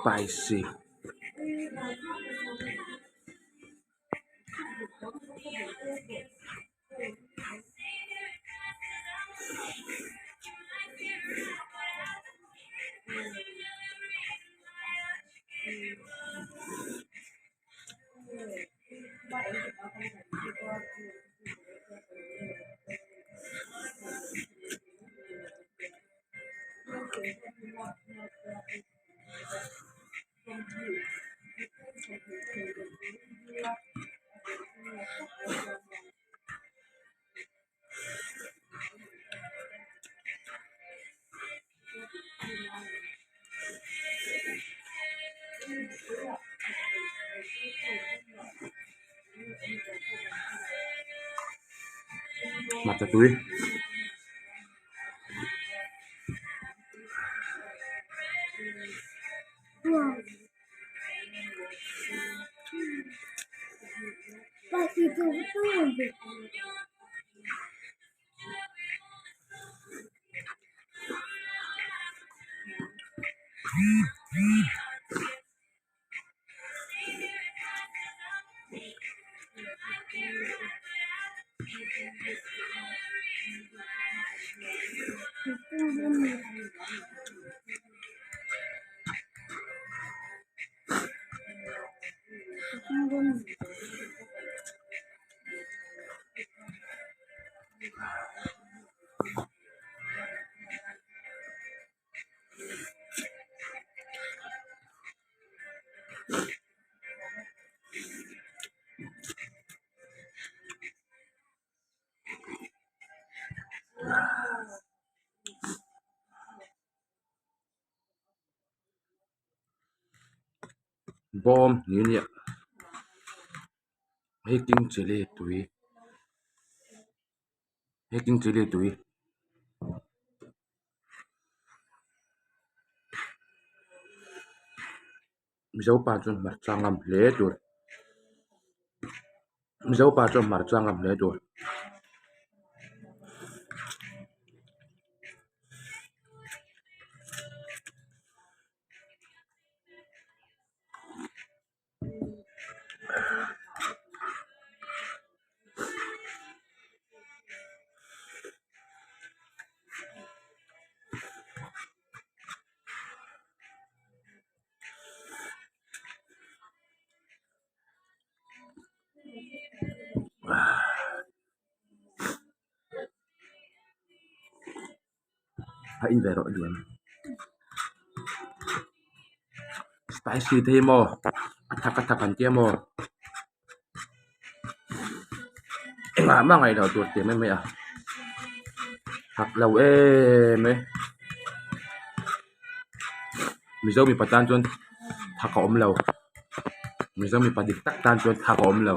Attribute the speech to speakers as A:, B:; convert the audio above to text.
A: Spicy. Hmarcha tui. Bawm ni nia hei king chilli tui hei king chilli tui. Mizo pa chuan hmarcha ngam hle tur Mizo pa chuan hmarcha ngam hle tur. A in ve rawh lian spicy te hi maw a thak a thak an tia maw engah mah ngaih loh tur tih mai mai a thak lo em e mizo mipa tan chuan thak a awm lo mizo mipa dik tak tan chuan thak a awm lo.